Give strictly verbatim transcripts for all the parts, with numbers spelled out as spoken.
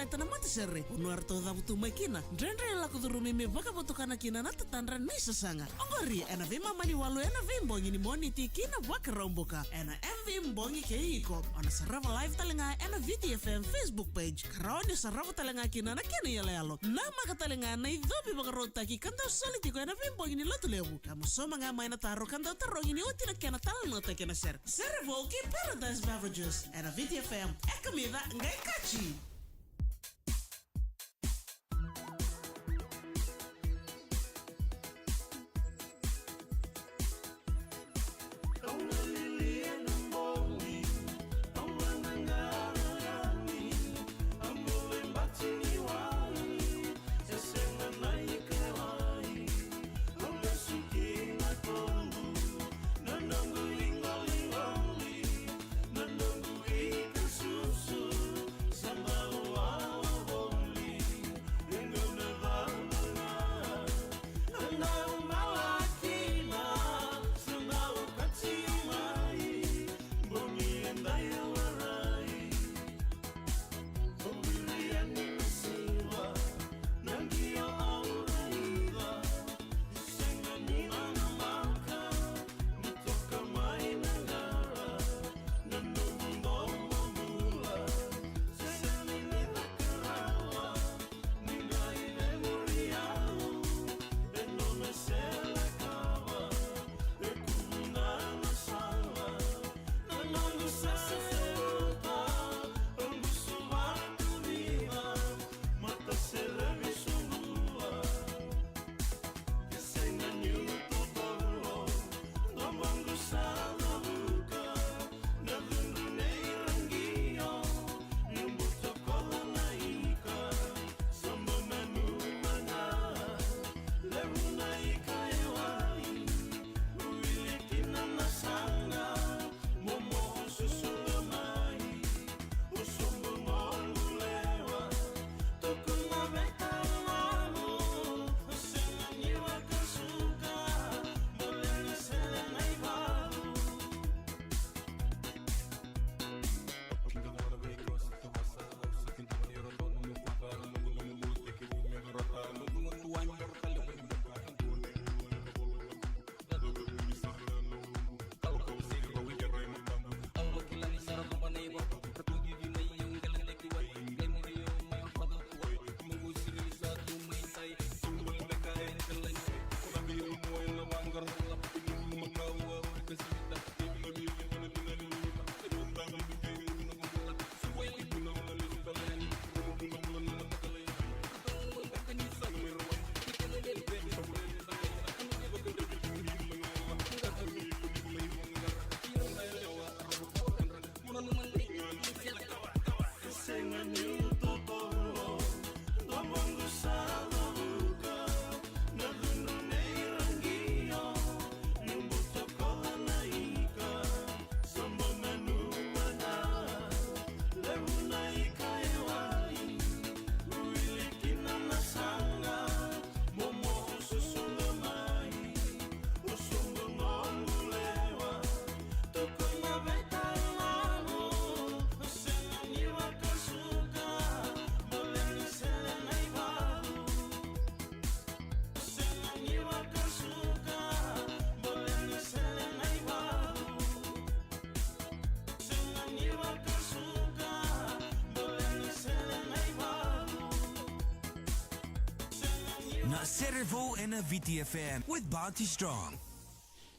Tana matasere, vanua eratou cavutu mai kina, dredre e lako curumi me vakavotukana kina na tatadra ni sasaga. Oqori ena veimama ni walu ena veibogi ni Moniti ki na Vakaraubuka ena M V Bogi Kei Iko. O na sarava live tale ga ena V T F M Facebook page, ka rawa ni sarava tale ga kina na kena iyaloyalo. Namaka tale ga na icovi vakarautaki ka dau soli tiko ena veibogi ni Lotulevu, ka mo sauma ga mai na taro ka dau tarogi ni oti na kena talanoataki ena sere. Sere vou kei Paradise Beverages ena V T F M. E kamica qai kaci. Na Sere Vou ena V T F M with Bounty Strong.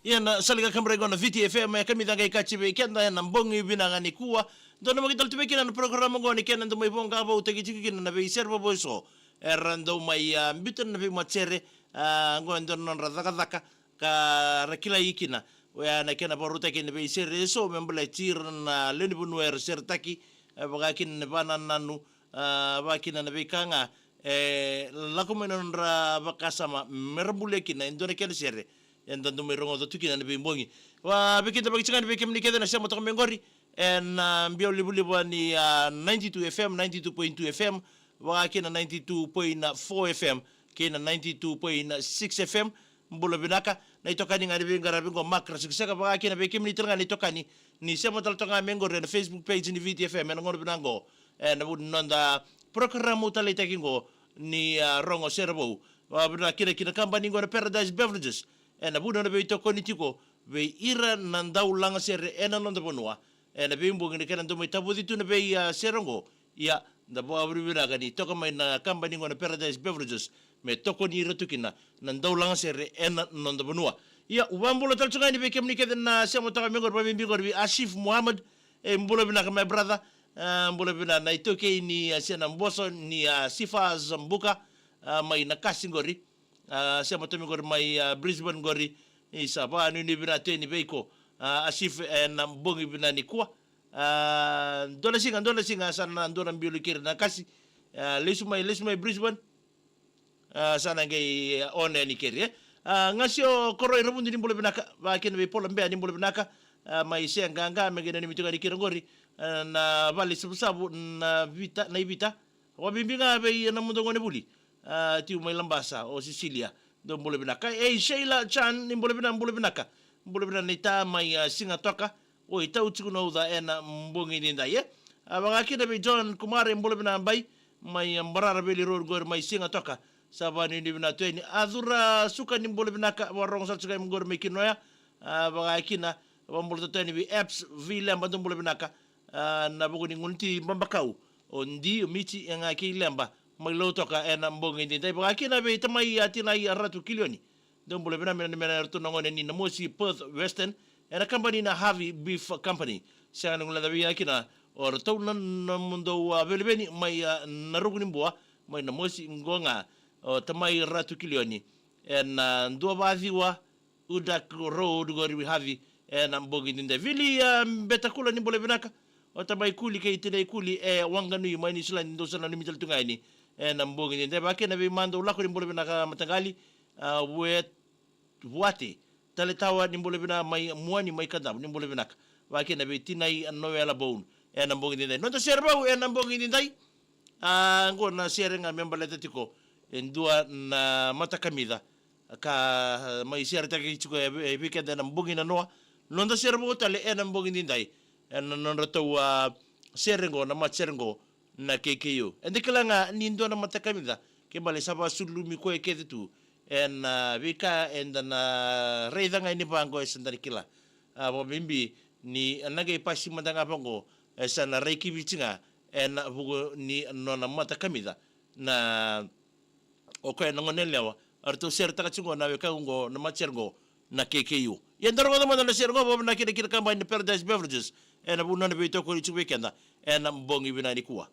Ia na sala ni kabara qo na V T F M e kamica qai kaci vei keda ena bogi vinaka nikua. Dou namaki tale tu vei kina na parokaramu qo ni kena dau mai voqa vou taki tiko kina na veisere vovou eso. Era dau mai, a, biuta na veimatasere, a, qo e dua na nodra cakacaka ka ra kilai kina. Oya na kena vakarautaki na veisere eso me baleti ira na lewe ni vanua era seretaki, e, vaka kina na vakanananu, a, vaka kina na veika ga e lako mai na nodra vakasama me ra bulia kina e dua na kena sere. Eda dau mai rogoca tu kina na veibogi. Vei keda vakaitikotiko ga vei kemuni kece na sema toka mai qori ena, a, biau livaliva ni, a, ninety-two F M, ninety-two point two F M, vaka kina ninety-two point four F M kei na ninety-two point six F M. Bula vinaka. Na itokani ga ni veiqaravi qo, Mark Rasikiseka, vaka kina vei kemuni tale ga na itokani ni sema tale toka ga mai qori ena Facebook page ni V T F M ena gauna vinaka qo, ena vuku ni noda porokaramu taleitaki qo ni, a, rogo sere vou. Vakavinavinaka kina ki na kabani qo na Paradise Beverages ena vuku ni nona veitokoni tiko vei ira na dau lagasere ena noda vanua ena veibogi ni kena dau mai tavoci tu na vei, a, sere qo. Ia, da vakavinavinaka ni toka mai na kabani qo na Paradise Beverages me tokoni ira tu kina na dau lagasere ena noda vanua. Ia, au vakabula tale tu ga yani vei kemuni kece na sema toka mai qori, vakabibi qori vei Asif Muhammad. E, bula vinaka my brother. A, bula vinaka na itaukei ni, a, se na boso ni, a, Sifas Buka, a, mai Nakasi qori. A, sema toka mai qori mai, a, Brisbane qori. Ni sa vakanuinui vinaka tu yani vei iko, a, Asif, ena bogi vinaka nikua. A, dua na siga, dua na siga sa na dua na bilo i keri Nakasi. A, lesu mai, lesu mai Brisbane. A, sa na qai, a, on yani keri, e. A, Qasio Koroi Ravudu, ni bula vinaka. Vakakina vei Paula Bea, ni bula vinaka. A, mai Seaqaqa, me qai nanumi tu ga yani keri qori. A, na Vale Savusavu, na Vita, na iVita. Vakabibi ga vei na mudu gone vuli, a, tiko mai Labasa, o Sisilia. Dou bula vinaka. Ei, Sheila Chan, ni bula vinaka, bula vinaka. Bula vinaka na ita mai, a, Sigatoka. Oi, tau tiko na uca ena bogi edaidai, e. A, vakakina vei John Kumare, bula vinaka bai, mai, a, Barara Valley Road qori mai Sigatoka. Sa vakanuinui vinaka tu yani. A, Cura Suka, ni bula vinaka, vakarogo sara tiko yani qori mai Kinoya. A, vakakina, vakabula tu yani vei Apps Vileba, dou bula vinaka. A, na vuku ni gunu ti Babakau. O Di, o Miti, e ga kei Leba, mai Lautoka ena bogi edaidai. Vakakina vei tamai, a, tinai, a, Ratu Kilioni. Dou bula vinaka, me nanumi na ratou na gone ni Namosi Perth Western, ena kabani na Harvey Beef Company. Sega ni guilecavi kina o ratou na, na nomudou, a, veleveli mai, a, Narukunibua, mai Namosi qo ga, o tamai Ratu Kilioni. Ena, a, dua va ciwa, Udak Road qori vei Harvey, ena bogi edaidai. Vili, a, Betakula, ni bula vinaka. O tamai Kuli kei tinai Kuli e Wanganui mai Niusiladi, dou sa nanumi tale tu ga yani ena bogi edaidai. Vakakina vei Madu Lako, ni bula vinaka mataqali. A, Vue-, Vuate Taletawa, ni bula vinaka mai Muani mai Kadavu, ni bula vinaka. Vakakina vei tinai Noela Bone ena bogi edaidai. Noda sere vou ena bogi edaidai. A, qo na sere ga me baleta tiko e dua na matakamica ka, a, mai seretaki tiko e, e vei keda ena bogi nanoa. Noda sere vou tale ena bogi edaidai ena nodratou, a, sere qo, na matasere qo na K K U. Eda kila ga ni dua na matakamica, ke bale sa vakasulumi koya kece tu ena, a, veika eda na raica ga yani vaqo, e sa da na kila. A, vakabibi ni na qai pasi mada ga vaqo, e sa na rai kiviti ga ena vuku ni nona matakamica na, o koya na gone yalewa, eratou seretaka tiko qo na wekaqu qo, na matasere qo na K K U. Ia da rogoca mada na sere qo, vakavinavinaka kina ki na kabani na Paradise Beverages ena vuku ni nona veitokoni tiko vei keda ena bogi vinaka nikua.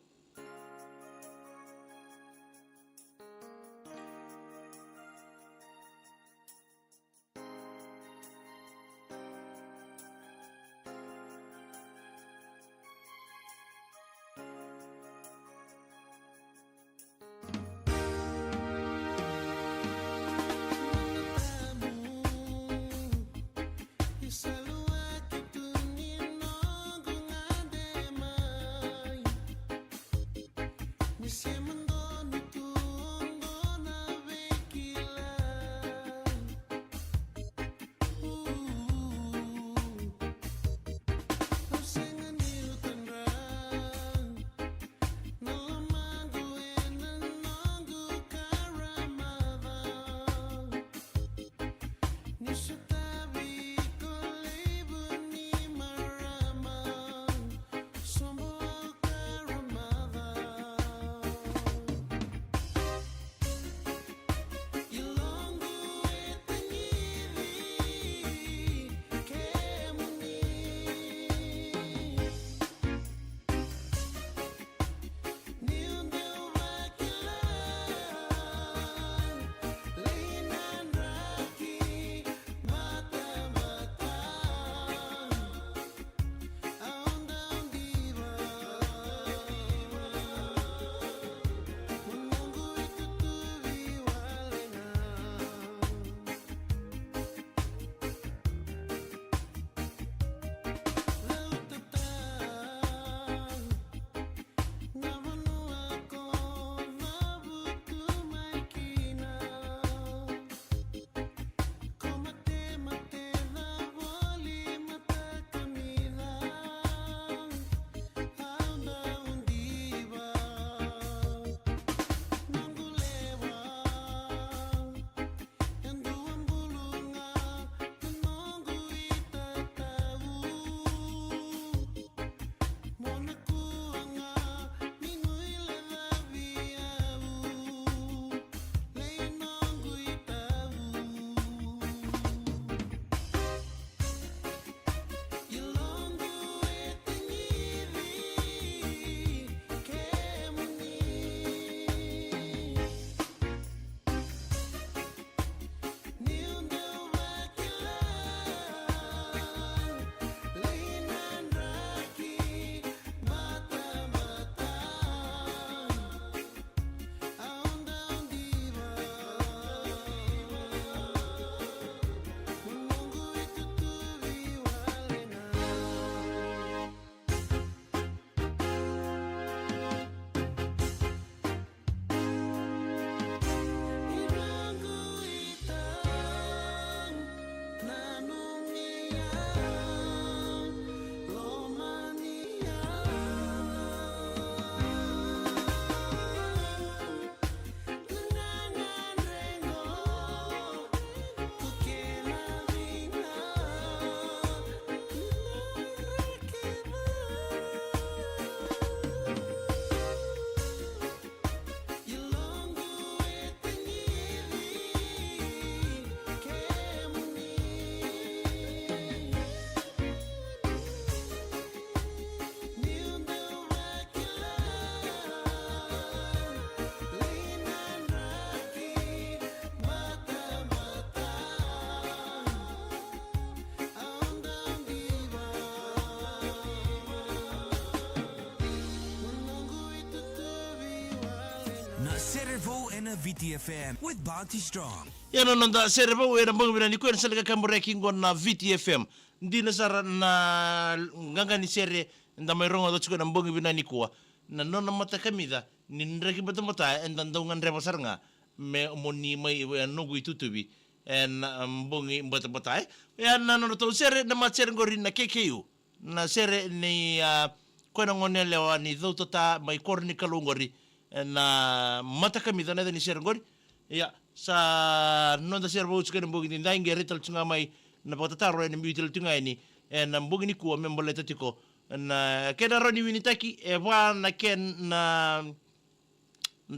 Na Sere Vou ena V T F M with Bounty Strong. Ia na noda Sere Vou ena bogi vinaka nikua ena sala ni kakaburaki qo na V T F M. Dina sara na qaqa ni sere eda mai rogoca tiko ena bogi vinaka nikua. Na nona matakamica ni draki batabata eda dau gadreva sara ga me moni mai e noqu itutuvi ena bogi batabata. Ia na nodratou sere na matasere qori na K K U. Na sere nei a koya na gone yalewa ni Cautata mai koro ni Kalou qori, ena matakamica na yaca ni sere qori. Ia sa noda sere vou tiko ena bogi nidai, qai rai tale tu ga mai na vakatataro ena biu tale tu ga yani ena bogi nikua me baleta tiko na kena rawa ni winitaki e va na kena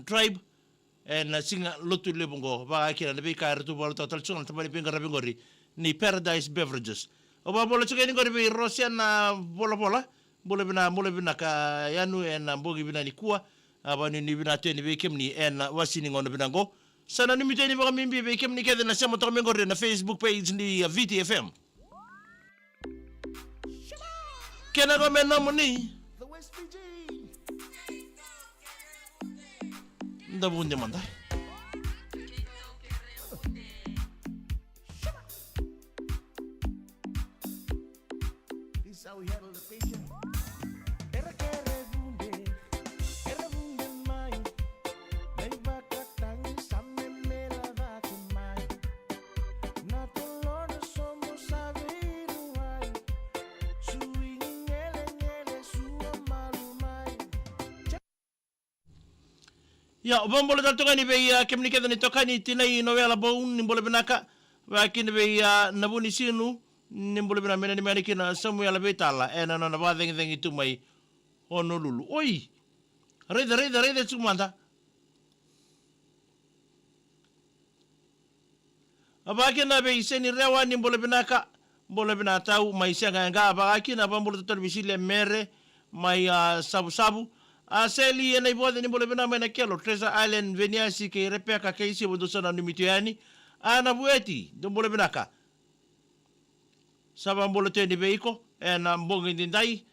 tribe ena siga lotu levu qo, vaka kina na veika eratou vakalotutaka tale tu ga na tabana ni veiqaravi qori ni Paradise Beverages. Au vakabula tiko yani qori vei Rosea na Volavola, bula vinaka, bula vinaka Yanu ena bogi vinaka nikua. A vakanuinui vinaka tu yani vei kemuni ena wasi ni gauna vinaka qo. Sa nanumi tu yani vakabibi vei kemuni kece na sema toka mai qori ena Facebook page ni V T F M. Kena ka me nomuni. Da vude mada. This is how we handle the patient. Era kere vude, era vude mai. Na ivakatagi sa memela cake mai. Na tolona sobu sa veiruai. Sui ni ngelegele sua malu mai. Ia, au vakabula tale toka yani vei a kemuni kece na itokani tinai Noela Bou, ni bula vinaka. Vakakina vei a Navuni Sinu, ni bula vinaka, me nanumi yani kina Samuela Veitala ena nona vakacegicegi tu mai Honolulu. Oi! Raica, raica, raica tiko mada. A vakakina vei Seni Rewa, ni bula vinaka, bula vinaka tau mai Sega Yaqa. A vakakina, a vakabula totolo vei Silia Mere mai a Savusavu. A Seli ena ivoce, ni bula vinaka mai na Kelo, Treasure Island, Veniasi kei Repeka kei Sivo, dou sa nanumi tu yani. A na Vueti, dou bula vinaka. Sa vakabula tu yani vei iko ena bogi nidai.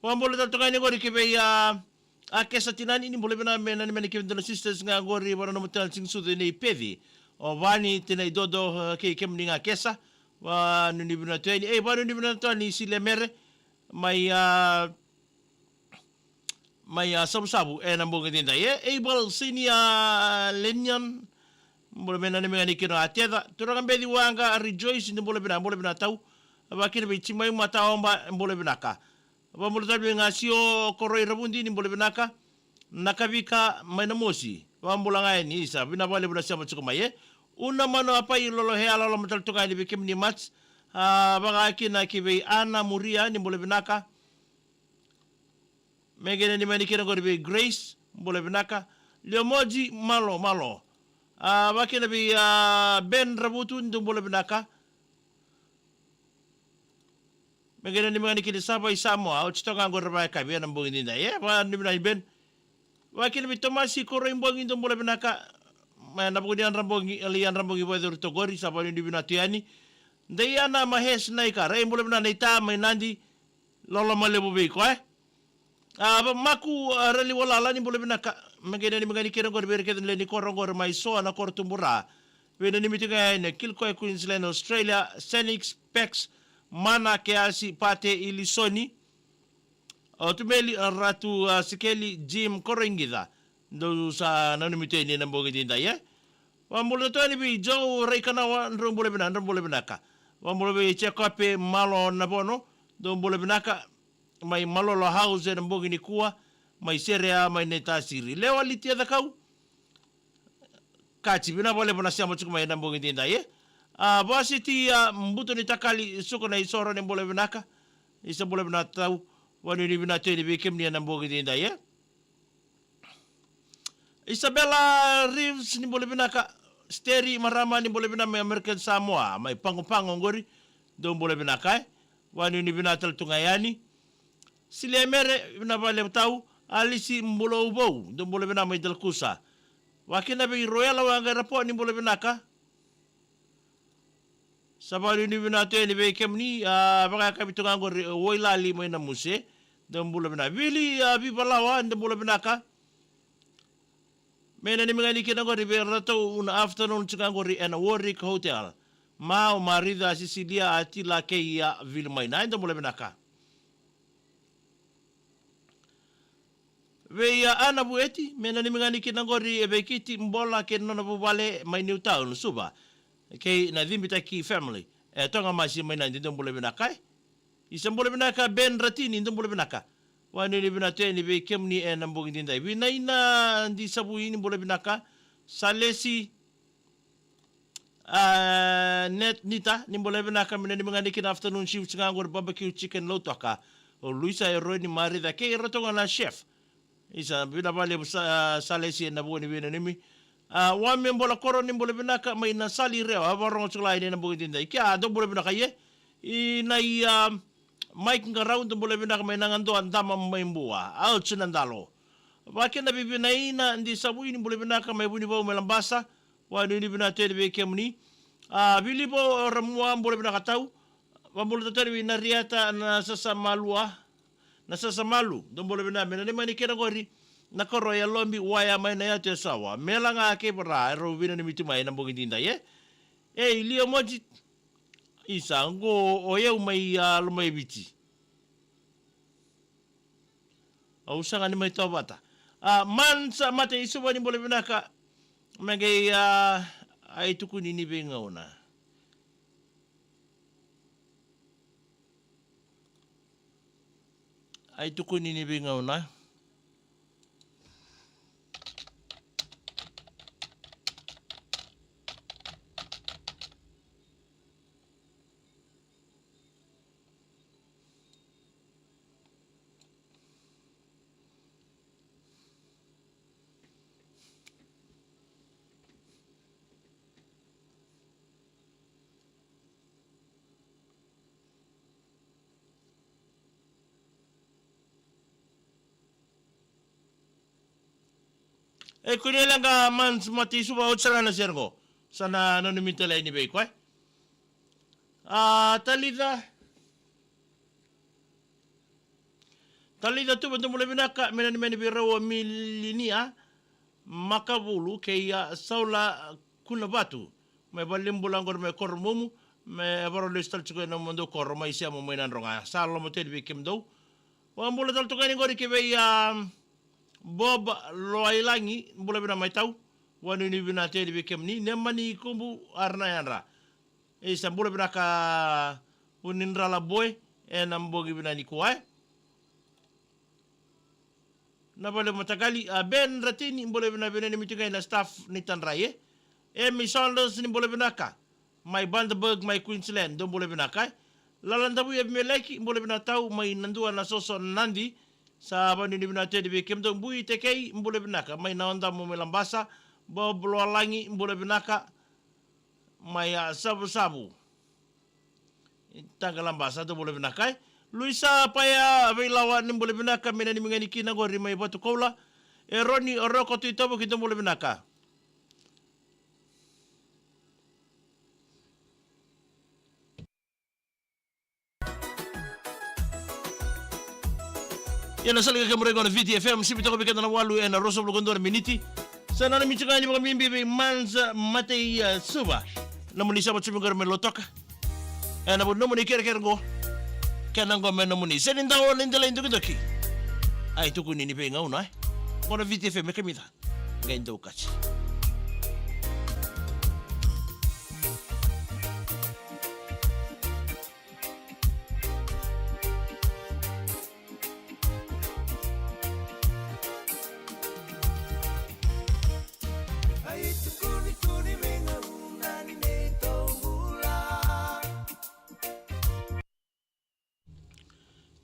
Vakabula tale toka yani qori ki vei a, a Kesa Tinani, ni bula vinaka, me nanumi yani ki vei dua na sisters ga qori, vaka na nomu tena Singsucu nei Peci. O Vani tinai Dodo, e, kei kemuni ga Kesa. Vakanuinui vinaka tu yani, e, vakanuinui vinaka tu yani Silia Mere mai a mai a Savusavu ena bogi nidai, e, Abel Senior Lenian, bula, me nanumi yani kina a Teca, turaga Beci Waqa, a Rejoice, ni bula vinaka, bula vinaka tau. A vakakina vei Jimai Mataoba, bula vinaka. Vakabula tale vei Gasio Koroi Ravudi, ni bula vinaka. Na Kavika mai na Mosi, vakabula ga yani, isa, vinaka vakalevu na sema tiko mai, e. Una Manu Apai, Lolo Hea, loloma tale toka yani vei kemuni Mats. A vakakina ki vei Ana Muria, ni bula vinaka. Me qai nanumi yani kina qori vei Grace, bula vinaka. Liomoji, malo, malo. A vakakina vei a Ben Ravutu, dou bula vinaka. Me qai nanumi yani kina Sava i Samoa, oti toka qori vakayakavi ena bogi nidai, e, vakanuinui vinaka Ben. Vakakina vei Tomasi Koroi Bogi, dou bula vinaka. Mai na vuku ni yadra bogi, e, lai yadra bogi vakayacori toka qori, sa vakanuinui vinaka tu yani. Daiana Mahes Naika, rai bula vinaka naita mai Nadi. Loloma levu vei iko, e. A, va Maku, a, Raliwalala, ni bula vinaka. Me qai nanumi ga yani kina qori vei ira kece na lewe ni koro qori mai Soa na koro Tubura. Veinanumi tiko ga yani Kilcoy, Queensland, Australia, Senix, Pex, Mana, Keasi, Pate, Ilisoni, o Tumeli, a, Ratu, a, Sikeli, Jim, Koroiqica. Dou sa nanumi tu yani ena bogi nidai, e. Vakabula tale yani vei Joe Raikanawa, drau bula vinaka, drau bula vinaka. Vakabula vei Jacob Malo Navono, dou bula vinaka. Mai Malolo House ena bogi nikua, mai Serea, mai Naitasiri. Lewa Litia Cakau. Kati, vinaka vakalevu na sema tiko mai ena bogi nidai, e. A, Vasiti, a, Buto ni Takali, Suka na Isoro, ni bula vinaka. Isa bula vinaka tau, vakanuinui vinaka tu yani vei kemuni ena bogi nidai, e. Isabella Reeves, ni bula vinaka. Steri Marama, ni bula vinaka mai American Samoa, mai Pagopago qori. Dou bula vinaka, e. Vakanuinui vinaka tale tu ga yani. Silia Mere, vinaka vakalevu tau. Alisi Bulauvou, dou bula vinaka mai Delakusa. Vakakina vei Roela Waqairapo, ni bula vinaka. Sa vakanuinui vinaka tu yani vei kemuni, a, vakayakavi tu ga qori, e, Wailali mai Namuse. Dou bula vinaka. Vili, a, Vivalawa, dou bula vinaka. Me nanumi ga ni kina qori vei ratou na afternoon tiko ga qori ena Warwick Hotel. Ma o Marica, Sisilia, Atila kei a Vili mai na, dou bula vinaka. Vei a Ana Vueti, me nanumi ga ni kina qori e vei Kiti Bola kei na nona vuvale mai Newtown, Suva. Kei na Cibitaki family. E Toga Masi mai na, dou bula vinaka e. Isa bula vinaka Ben Ratini, dou bula vinaka. Vakanuinui vinaka tu yani vei kemuni ena bogi edaidai. Vinaina Disavui ni bula vinaka. Salesi, a, Net Nita, ni bula vinaka, me nanumi ga ni kina afternoon shift ga qori barbecue chicken lautoka. O Luisa, Eroni, Marica kei ratou ga na chef. Isa, vinaka vakalevu Sa-, Salesi ena vuku ni veinanumi. A, Wame Bola Koro ni bula vinaka mai Nasali, Rewa, a vakarogo tiko ga yani ena bogi edaidai. Kea, dou bula vinaka e. I na i, a, Mike Qarau, dou bula vinaka mai Nagadua, Dama mai Bua. Au tiko na dalo. Vakakina vei Vinaina Disavui ni bula vinaka mai Vunivau mai Labasa. Vakanuinui vinaka tu yani vei kemuni. A, Vilivo Ramua, bula vinaka tau. Vakabula tale vei Nariata Nasasamalu. Nasasamalu, dou bula vinaka, me nanumi ga ni kina qori na koro e Lobi, Waya mai na yatu e Sawa. Mela ga kei Vara, erau veinanumi tu mai ena bogi edaidai e. Ei, Lio Moji. Isa, qo o yau mai, a, Lomaiviti. Au sega ni mai tauvata. A, Mansa Mate i Suva ni bula vinaka. Me qai, a, ai tukuni ni veigauna. Ai tukuni ni veigauna. E kune leqa Mansa Mate i Suva, oti sara ga na sere qo. Sa na nanumi tale yani vei koya. A, Talica. Talica Tuva, dou bula vinaka, me nanumi yani vei rau o Milinia Makavulu kei a Saula Kunavatu. Mai valenibula qori mai Koromumu, me vakarau lesu tale tiko ena nomudou koro mai Sema mai Nadroga. Sa loloma tu yani vei kemudou. Vakabula tale tu ga yani qori ki vei, a, Bob Loailagi, bula vinaka mai tau. Vakanuinui vinaka tu yani vei kemuni, Nemani Kubu, Arana Yadra. Isa, bula vinaka Vunidrala Boy, ena bogi vinaka nikua e. Na vale mataqali, a, Ben Ratini, bula vinaka, veinanumi tu ga na staff ni Tadrai e. Emi Saunders ni bula vinaka mai Bundaberg mai Queensland, dou bula vinaka e. Lala Davui Evimeleki, bula vinaka tau mai Nadua, Nasoso, Nadi. Sa vakanuinui vinaka tu yani vei kemudou. Bui Tekei, bula vinaka mai Naodamu mai Labasa. Bob Loailagi, bula vinaka mai, a, Savusavu. Taqa Labasa, dou bula vinaka e. Luisa Paya Veilawa ni bula vinaka, me nanumi ga ni kina qori mai Vatukoula. Eroni Roko Tuitavo, keitou bula vinaka. Ia na sala ga kemudou qo na Viti F M, sivi toka vei keda na walu ena ruasagavulu ka dua na miniti. Sa nanumi tiko ga ni vakabibi vei Mansa Mate i, a, Suva. Nomuni sa vakabibi qori mai Lautoka. Ena vuku ni nomuni kerekere qo. Kena qo me nomuni. Sega ni dau ni delai dokidoki. Ai tukuni ni veigauna e. Qo na Viti F M e kamica. Qai dau kati.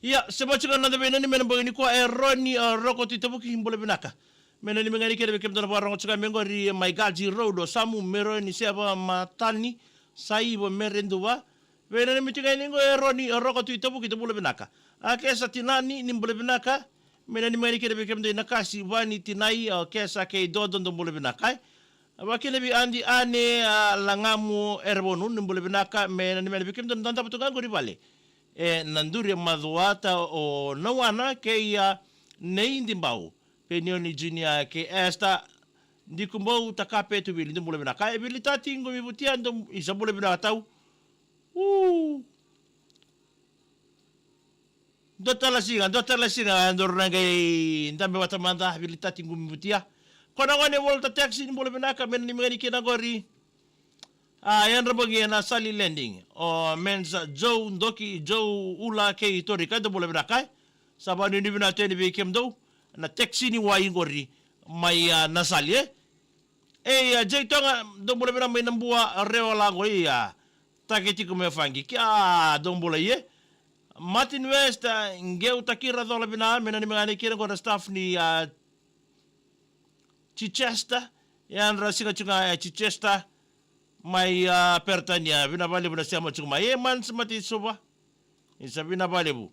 Ia, se vaka tiko na noda veinanumi ena bogi nikua, Eroni, a, Roko Tuitavuki, bula vinaka. Me nanumi ga ni kena vei kemudou na vakarogo tiko ga mai qori mai Gaji Road, o Samu, Meroni, Seva, Matani, Saivo, Mereduva. Veinanumi tiko ga yani qo Eroni, a, Roko Tuitavuki, dou bula vinaka. A, Kesa Tinani, ni bula vinaka. Me nanumi ga ni kena vei kemudou na Kasi, Vani, Tinai, a, Kesa kei Dodo, dou bula vinaka. Vakakina vei Adi Ane, a, Lagamu Erevonu, ni bula vinaka, me na ni mena vei kemudou na dadabe tu ga qori vale. E, na duri e macuata o Nauana kei a Nei Dibau. Penioni Junior kei Esther. Dikubau Takape Tuvili, dou bula vinaka. E Vilitati Gumivutia, dou, isa bula vinaka tau. U. Dua tale na siga, dua tale na siga, dou na qai dabe vata mada, Vilitati Gumivutia. Ko na gone Walter Taxi, ni bula vinaka, me na ni mena kina qori. A, yadra bogi ena Sali Landing. O Mensa Joe, Doki, Joe, Ula, kei Torika, dou bula vinaka. Sa vanuinui vinaka tu yani vei kemudou. Na taxi ni wai qori. Mai, a, na Sali, e? Ei, a, Jay Toga, dou bula vinaka mai na bua, rewa lago, ia. Take tiko me fagi. Kia, dou bula, ie. Martin West, a, Ngeu Takira, cola vinaka, me na ni mena kina qori na staff ni, a, Chichester, yadra siga tiko ga e Chichester, mai, a, Peritania, vinaka vakalevu na sema tiko mai. E, Mans Mati Suva, isa vinaka vakalevu.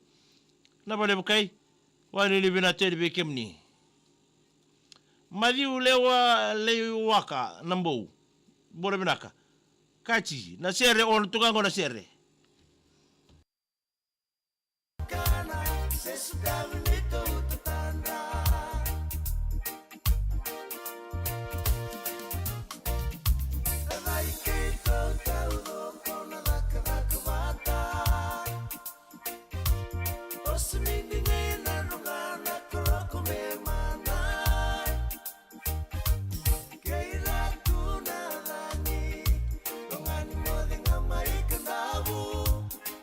Vinaka vakalevu kai, vanuinui vinaka tu yani vei kemuni. Maciu Lewa Leiwaka na Bou, bula vinaka. Kaci, na sere, o na tu ga qo na sere. Kana, se suka vinito utatana. Rai kei tau tau roko na cakacaka vata. O se mini nei na ruga na koroko me mana. Kei Ratu na cagi, Rogani Moce ga mai Kadavu.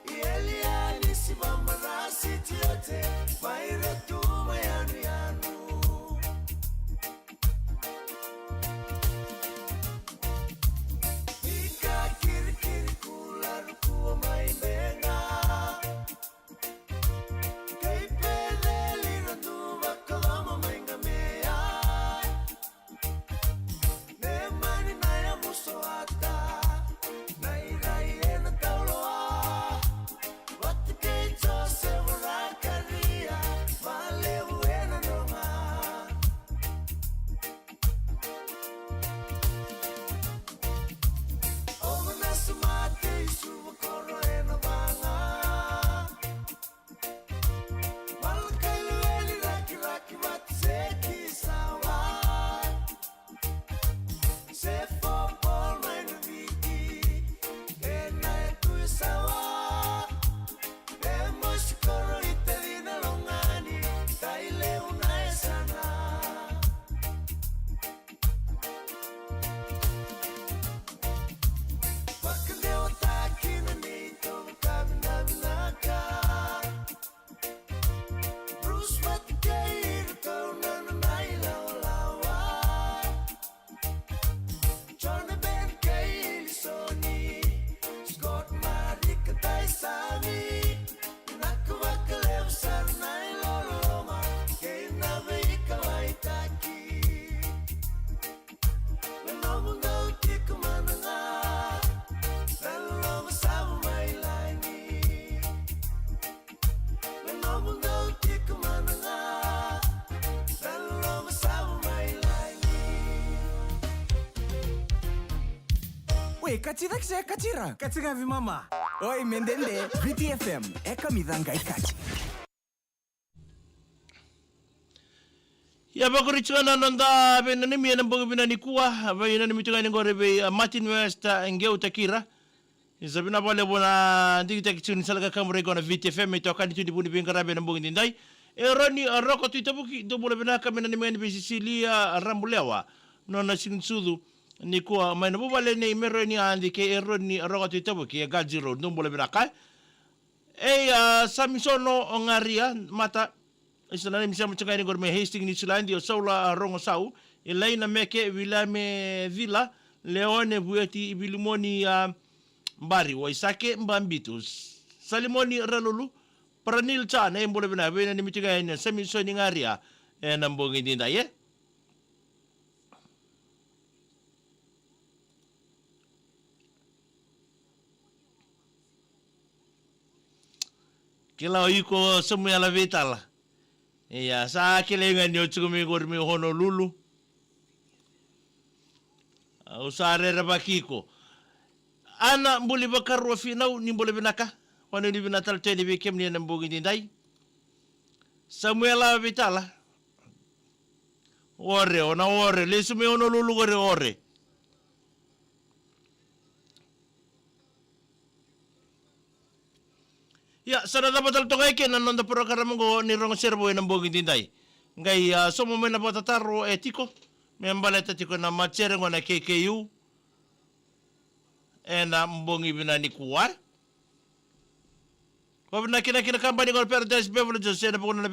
I Eliani Siva Marasi Tiote, mai Ratu mai Yanuyanu. Ika Kirikiri Kula Rukua mai Bega. Kei Peceli Radu Vakalama mai Gamea. Me mani na yamusoata, na irai ena tauloa. Vata kei Josefa Rakaria, Malevu ena noga. Oga na samate i Suva koro ena vaga. Malakai Lueli Rakiraki vata Seki Sawa. Se fo Paul mai na Viti. Ena e tu i Sawa. E mosi koro i tali na Logani. Tai levu na yasana. Vakadewataki na neitou vakavinavinaka. Bruce Matikei, iratou na nona ilawalawa. John Ben kei Ilisoni, Scott Marika Taisami. Vinaka vakalevu sara na iloloma kei na veikalaitaki. Na nomudou tiko mana ga, na loloma sa vu mai lagi. Na nomudou tiko mana ga, na loloma sa vu mai lagi. Wei, kati cake se kati ira? Kati ga vei mama. Oi, me dede. Viti F M, e kamica qai kati. Ia, vakuri tiko na noda veinanumi ena bogi vinaka nikua, veinanumi tiko ga yani qori vei, a, Martin West, a, Qeu Takira. Ni sa vinaka vakalevu na digitaki tiko ni sala kakaburaki qo na Viti F M, e tokani tu ni vu ni veiqaravi ena bogi nidai. Eroni, a, Roko Tuitavuki, dou bula vinaka, me nanumi ga yani vei Sisilia, a, Rabulewa. Nona siga ni sucu nikua mai na vuvale nei Meroni Adi kei Eroni, a, Roko Tuitavuki, e Gaji Road, dou bula vinaka. Ei, a, Samisono o Garia, Mata, isa na nemi sema tiko ga yani qori mai Hastings, Niu Siladi, o Saula, a, Rogosau, Elaina Meke, William, e, Cila, Leone, Vueti, Vilimoni, a, Bari, Waisake, Babitu, Salimoni, Ralulu, Paranil Chan, e bula vinaka, veinanumi tiko ga yani Samisoni Garia, ena bogi nidai, e. Kila o iko Samuela Veitala. Ia, sa kilai ga ni o tiko mai qori mai Honolulu. Au sa rerevaki iko. Ana Buli Vakarua Finau, ni bula vinaka. Vakanuinui vinaka tale tu yani vei kemuni ena bogi nidai. Samuela Vitala. Ore, o na ore. Lesu mai o na lulu ore, ore. Ia, sa na cava tale toka e kena na noda porokaramu oqo ni rogo sere vou ena bogi nidai. Qai, a, sauma mai na vakatataro e tiko me baleta tiko na matasere oqo na K K U ena bogi vinaka nikua. Vakavinavinaka kina kabani oqo na Paradise Beverages ena vukuna na